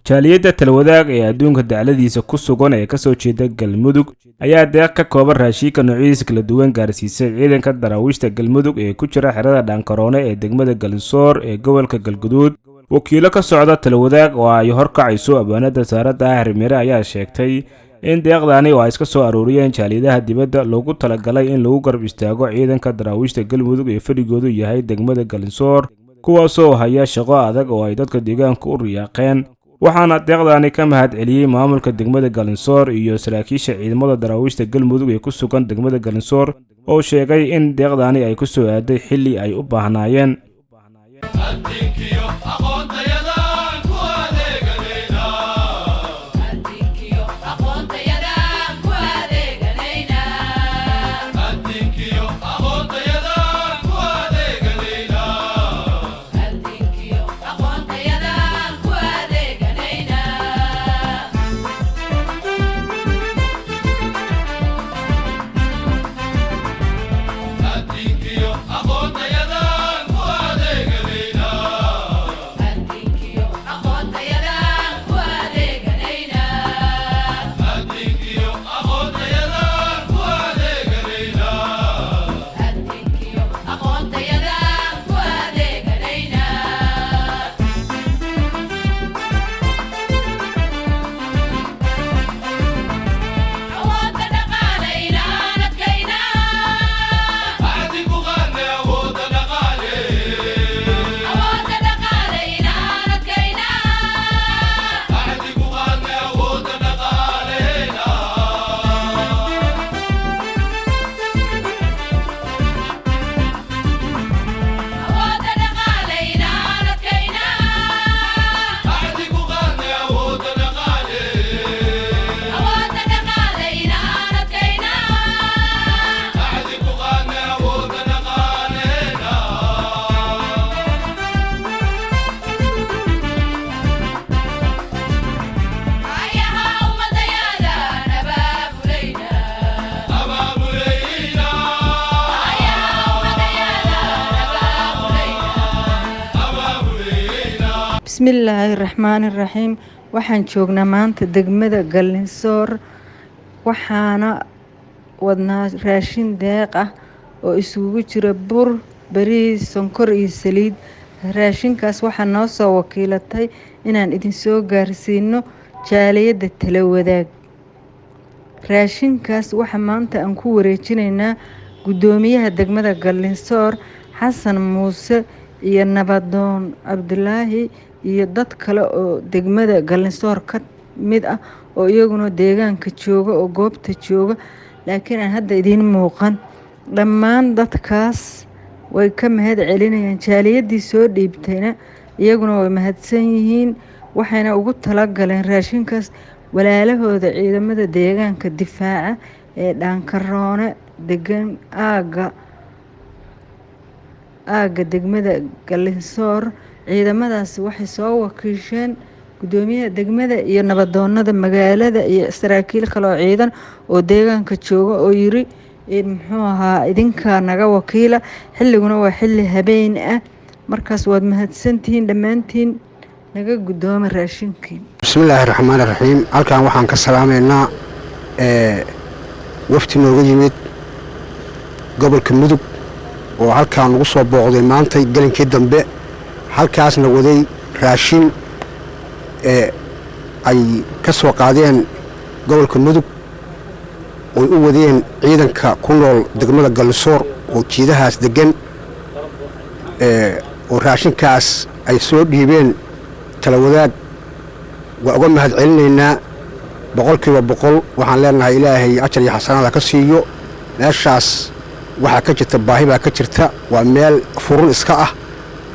Jaaliyadda Talwadaag ee adduunka dacladiisa ku sugan ee kasoo jeeda Galmudug ayaa deeq ka kooban raashinka noocyadiisa kala duwan gaarsiisay ciidanka Daraawiishta Galmudug ee ku jira xerada Dhaankaroone ee degmada Galinsoor ee gobolka Galguduud. Wakiilo ka socda Talwadaag oo ay horkacayso abwaanada Saaradda Harimire ayaa sheegtay in deeqdani oo ay iska soo aruuriyeen jaaliyadaha dibadda loogu talagalay in lagu garab istaago ciidanka Daraawiishta Galmudug ee fadhigoodu yahay degmada Galinsoor, kuwaasoo haya shaqo adag oo ay dadka deegaanka u riyaaqeen. Waxaana deeqdani ka mahad celiyey maamulka degmada Galinsoor iyo saraakiisha ciidamada Daraawiishta Galmudug ee ku sugan degmada Galinsoor, oo sheegay in deeqdani ay ku soo aaday xilli ay u baahnaayeen. Bismillaahi raxmaani raxiim. Waxaan joognaa maanta degmada Galinsoor, waxaana wadnaa raashin deeq ah oo isugu jira bur, bariis, sonkor iyo saliid. Raashinkaas waxaa noo soo wakiilatay inaan idinsoo gaarsiino jaaliyadda Talawadaag. Raashinkaas waxaa maanta aan ku wareejinaynaa guddoomiyaha degmada Galinsoor, Xasan Muuse, iyo nabadoon Cabdulaahi iyo dad kale oo degmada Galinsoor ka mid ah oo iyaguna deegaanka jooga oo goobta jooga, laakiin aan hadda idiin muuqan. Dhammaan dadkaas way ka mahad celinayaan. Jaaliyaddii soo dhiibtayna iyaguna way mahadsan yihiin, waxayna ugu talagaleen raashinkaas walaalahooda ciidamada deegaanka difaaca ee Dhaankaroone degan aagga degmada Galinsoor. Ciidamadaasi waxay soo wakiisheen guddoomiyaha degmada iyo nabadoonada magaalada iyo saraakiil kale oo ciidan oo deegaanka jooga oo yiri, muxuu ahaa, idinkaa naga wakiila. Xilliguna waa xilli habeen ah. Markaas waad mahadsantihiin dhammaantiin, naga guddooma raashinkii. Bismillaahi raxmaani raxiim. Halkan waxaan ka salaamaynaa wafti nooga yimid gobolka Mudug oo halkaan nagu soo booqday maantay gelinkii dambe, halkaasna waday raashin ee ay ka soo qaadeen gobolka Mudug oy u wadeen ciidanka ku nool degmada Gallisoor oo jiidahaas deggan, oo raashinkaas ay soo dhiibeen Talawadaag. Waa uga mahad celinaynaa 100%. Waxaan leenahay Ilaahay ajar iyo xasanaada ka siiyo. Meeshaas waxaa ka jirta baahi baa ka jirta. Waa meel furun iska ah,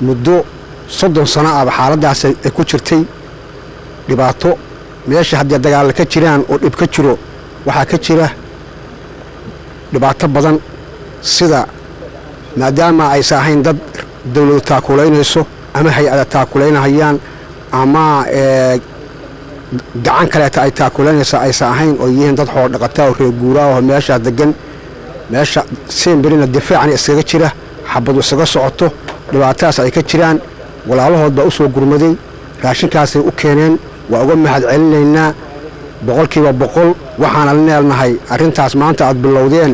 muddo 30 sano ahba xaaladdaas ay ku jirtay dhibaato. Meesha haddii dagaalla ka jiraan oo dhib ka jiro, waxaa ka jira dhibaato badan, sida maadaama aysan ahayn dad dawladu taakulaynayso ama hay-ada taakulaynahayaan ama gacan kaleeta ay taakulaynaysa aysan ahayn, oo yihiin dad xoolo dhaqataa oo reer guuraa oo meeshaas degan. Meesha seemberina difaacna iskaga jira, xabadu isaga socoto, dhibaatadaas ay ka jiraan. Walaalahood baa u soo gurmaday, raashinkaasay u keeneen. Waa uga mahad celinaynaa 100%. Waxaana leenahay arrintaas maanta aad bilowdeen,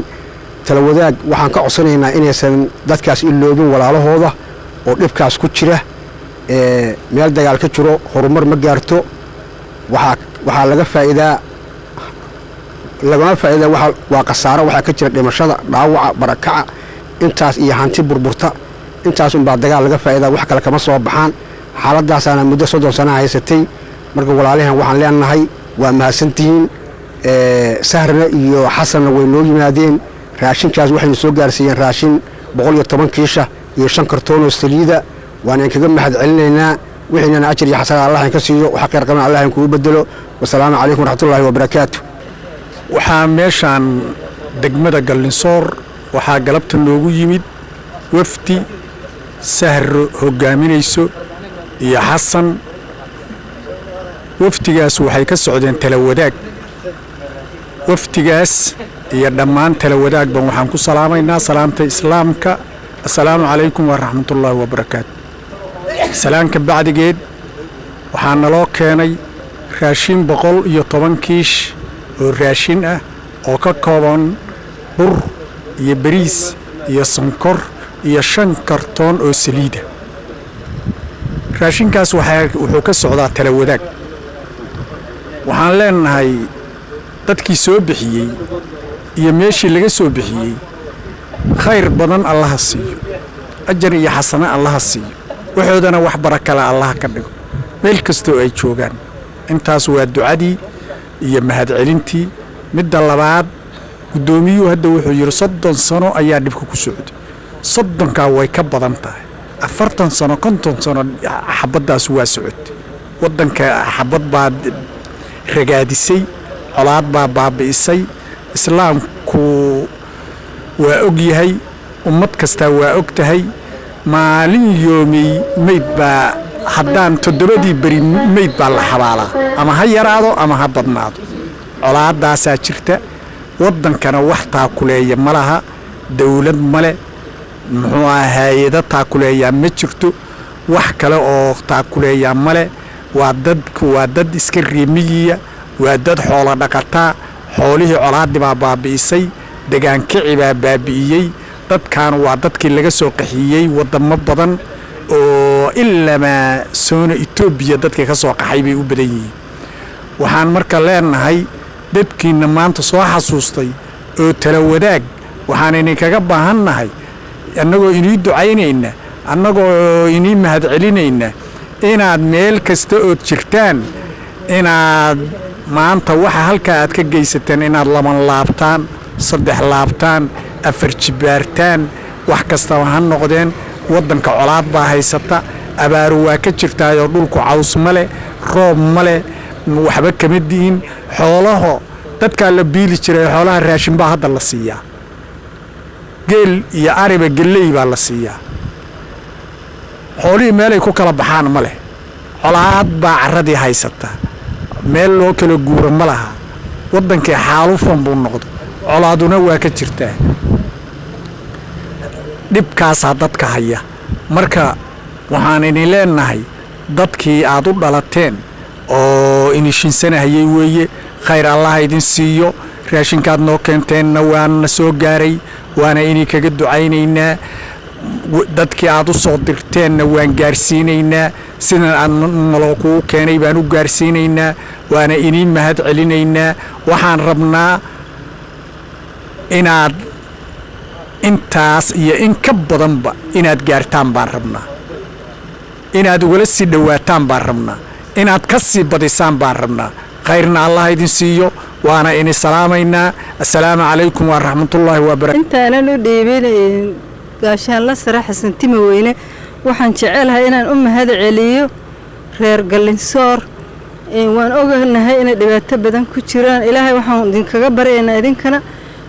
Talawadaag, waxaan ka codsanaynaa inaysan dadkaas iloobin walaalahooda oo dhibkaas ku jira. Meel dagaal ka jiro horumar ma gaarto. Waxaa laga faa'iidaa lagama faa'iida, waa khasaaro. Waxaa ka jira dhimashada, dhaawaca, barakaca, intaas iyo hanti burburta. Intaas unbaa dagaal laga faa'iidaa, wax kale kama soo baxaan. Xaaladaasaana muddo 30 sana haysatay. Marka walaalihan waxaan leenahay waa mahadsantihiin. Sahrna iyo Xasanna way noo yimaadeen. Raashinkaas waxaynu soo gaarsiiyeen raashin 110 kiisha iyo 5 kartoonoo saliida. Waan inkaga mahad celinaynaa. Wixiinana ajir iyo xasana Allah inka siiyo, waxa khayr qaban Allah inkugu bedelo. Wasalaamu calaykum waraxmatullaahi wabarakaatu. Waxaa meeshaan degmada Gallinsoor waxaa galabta noogu yimid wafdi Sahro hoggaaminayso iyo Xasan. Wafdigaas waxay ka socdeen Talawadaag. Wafdigaas iyo dhammaan Talawadaagban waxaan ku salaamaynaa salaamta Islaamka: assalaamu calaykum waraxmatullaahi wabarakaatu. Salaanka bacdigeed, waxaa naloo keenay raashin 110 kiish oo raashin ah oo ka kooban bur iyo bariis iyo sonkor iyo 5 kartoon oo saliida. Raashinkaas wuxuu ka socdaa Talawadaag. Waxaan leenahay dadkii soo bixiyey iyo meeshii laga soo bixiyey khayr badan Allaha siiyo, ajar iyo xasano Allaha siiyo, waxoodana wax barakale Allaha ka dhigo meel kastoo ay joogaan. Intaas waa ducadii iyo mahadcelintii. Midda labaad, guddoomiyuhu hadda wuxuu yidhi 30 sano ayaa dhibka ku socday. 30-kaa way ka badan tahay, 40 sano, 50 sano xabaddaas waa socotay. Waddanka xabad baa ragaadisay, colaad baa baabi'isay. Islaamku waa og yahay, ummad kastaa waa og tahay. Maalin yoomey meyd baa haddaan toddobadii beri meyd baa la xabaalaa, ama ha yaraado ama ha badnaado. Colaadaasaa jirta. Waddankana wax taakuleeya ma laha, dowlad male, muxuu aha, hay-ado taakuleeyaa ma jirto, wax kale oo taakuleeyaa male. Waa dad, waa dad iska reemiyiya, waa dad xoolo dhaqataa. Xoolihii colaadii baa baabi'isay, degaankici baa baabi'iyey. Dadkan waa dadkii laga soo qaxiyey waddamo badan oo ilamaa soona Etoobiya dadka ka soo qaxay bay u badan yihiin. Waxaan marka leenahay dadkiinna maanta soo xasuustay oo Tala Wadaag, waxaan idinkaga baahannahay, annagoo inii ducaynayna, annagoo inii mahadcelinayna, inaad meel kasta ood jirtaan inaad maanta waxa halkaa aad ka geysateen inaad laban laabtaan, saddex laabtaan, afar jibaartaan, wax kastaba ha noqdeen. Waddanka colaad baa haysata, abaaru waa ka jirtaayoo dhulku caws ma leh, roob ma leh, waxba kama di'in. Xoolaho dadkaa la biili jiray, xoolaha raashin baa hadda la siiyaa, geel iyo ariba gelley baa la siiyaa. Xoolihii meelay ku kala baxaan ma leh. Colaad baa carradii haysata, meel loo kala guuro ma laha. Waddankii xaalufan buu noqdo, colaaduna waa ka jirtaa. Dhibkaasaa dadka haya. Marka waxaan idin leenahay dadkii aad u dhalateen oo inishinsanahayay weeye, khayr Allaha idin siiyo. Raashinkaad noo keenteenna waana soo gaaray, waana idinkaga ducaynaynaa. Dadkii aad u soo dirteenna waan gaarsiinaynaa, sidan aad naloo kugu keenay baan u gaarsiinaynaa, waana idiin mahad celinaynaa. Waxaan rabnaa inaad intaas iyo in ka badanba inaad gaartaan baan rabnaa, inaad ugala sii dhowaataan baan rabnaa, inaad ka sii badisaan baan rabnaa. Khayrna Allah idin siiyo, waana idin salaamaynaa. Assalaamu calaykum waraxmatullaahi wabarakatu. Intaanan u dhiibin Gaashaanla Sare Xasan Timi Weyne, waxaan jecelahay inaan u mahad celiyo reer Gallinsoor. Waan ognahay inay dhibaato badan ku jiraan. Ilaahay waxaan idinkaga baryaynaa idinkana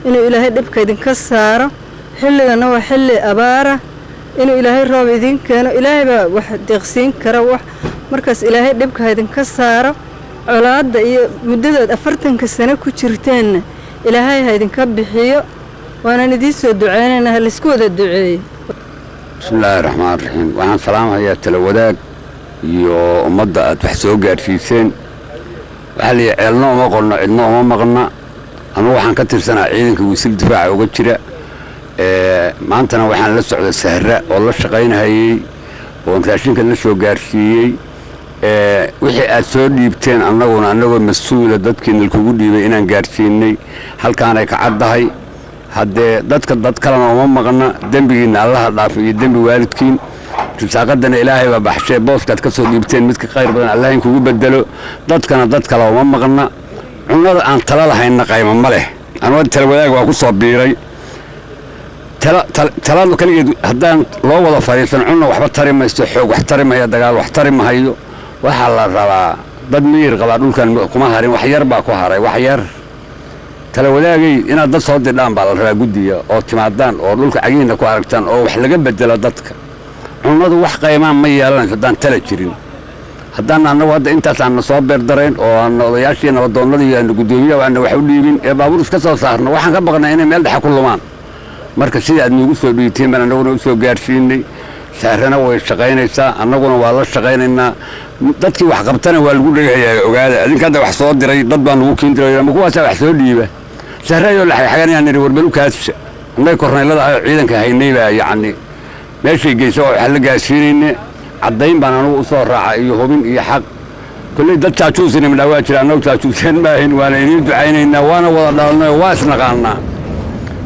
inuu Ilaahay dhibka idinka saaro. Xilligana waa xilli abaara, inuu Ilaahay roob idin keeno. Ilaahay baa wax deeqsiin kara wax. Markaas Ilaahay dhibka ha idinka saaro. Colaadda iyo muddadaad 40-ka sano ku jirteenna Ilaahay ha idinka bixiyo. Waanaan idiin soo duceynaynaa, ha laysku wada duceeyo. Bismillaahi raxmaan raxiim. Waxaan salaamahayaa Tala Wadaag iyo ummadda aad wax soo gaadhsiiseen. Waxaa la yidhi ceelna uma qodno, cidna uma maqna. Anugu waxaan ka tirsanaa ciidanka wisil difaaca uga jira. Maantana waxaan la socda Sahra oo la shaqaynahayey oon raashinka la soo gaarsiiyey. Wixii aad soo dhiibteen annaguna annagoo mas-uula dadkiina kugu dhiibay inaan gaarsiinay halkaanay ka caddahay. Haddee dadka dad kalena uma maqna. Dembigiinna Allaha dhaafo iyo dembi waalidkiin. Risaaqadana Ilaahay baa baxshee, booskaad ka soo dhiibteen midka khayr badan Allah inkugu bedelo. Dadkana dad kale uma maqna. Cunnada aan tala lahaynna qaymo ma leh. Anuga tala wadaag waa ku soo biiray. Taladu kaligeed haddaan loo wada fadhiisan cunna waxba tari maysto, xoog wax tari maya, dagaal wax tari mahayo. Waxaa la rabaa dad miyir qabaa dhulkan kuma harin, wax yar baa ku haray, wax yar. Tala wadaagay inaad dad soo didhaan baa la rabaa guddiga oo timaadaan oo dhulka cagihiinna ku aragtaan oo wax laga bedelo dadka. Cunnadu wax qaymaan ma yeelanayso haddaan tala jirin. Haddaan annagu hadda intaas aanna soo beerdarayn oo aanna odayaashii nabadoonnadii aana guddoomiyaha aanna wax u dhiibin ee baabuur iska soo saarno, waxaan ka baqnay inay meel dhexe ku lumaan. Marka sida aad noogu soo dhiibteen baan annaguna u soo gaarsiinay. Sahrana way shaqaynaysaa, annaguna waa la shaqaynaynaa. Dadkii wax qabtana waa lagu dhegahayaa. Ogaada, adinka hadda wax soo diray dad baa nagu keen diray ama kuwaasaa wax soo dhiiba. Sahrayoo la xagxaganayaan nidhi warbalu kaadsa. Annaga korneylada ahoo ciidanka haynay baa yacni meeshay geysa oo waxaan la gaarsiinayne. Caddayn baan anugu u soo raaca iyo hubin iyo xaq. Kolley dad jaajuusina midhaa waa jira, annagu jaajuuseen maahin. Waana idiin ducaynaynaa, waana wada dhalanay, waa isnaqaanaa.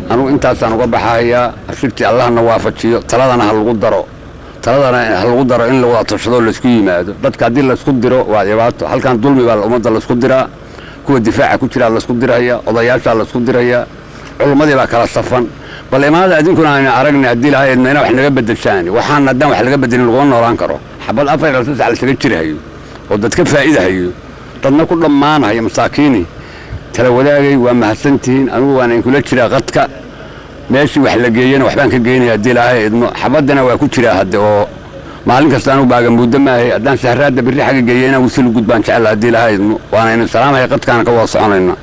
Anugu intaasaan uga baxahayaa. Ashirtii Allahna waafajiyo, taladana ha lagu daro, taladana ha lagu daro in la wada tashado, laysku yimaado. Dadka haddii laysku diro waa dhibaato. Halkan dulmi baa ummadda laysku diraa. Kuwa difaaca ku jiraa laysku diraya, odayaashaa laysku diraya, culummadii baa kala safan. Bal imaanada adinkuna aynu aragnay haddii Ilahay idmo inaa wax naga bedeshaan. Waxaan haddaan wax laga bedelin laguma noolaan karo. Xabad 4 ilaa 3 lasaga jirahayo oo dad ka faa'iidahayo, dadna ku dhammaanahayo masaakiini. Tala wadaagay waa mahadsantihiin. Anigu waana inkula jiraa qadka. Meeshii wax la geeyana waxbaan ka geynaya haddii Ilaahay idmo. Xabaddana waa ku jiraa hadde oo maalin kasta anigu baaga muddo maahay. Haddaan Sahraadda berri xagga geeya inaan wisil gudbaan jecla haddii Ilaahay idmo. Waana idin salaamaya, qadkaana ka wada soconayna.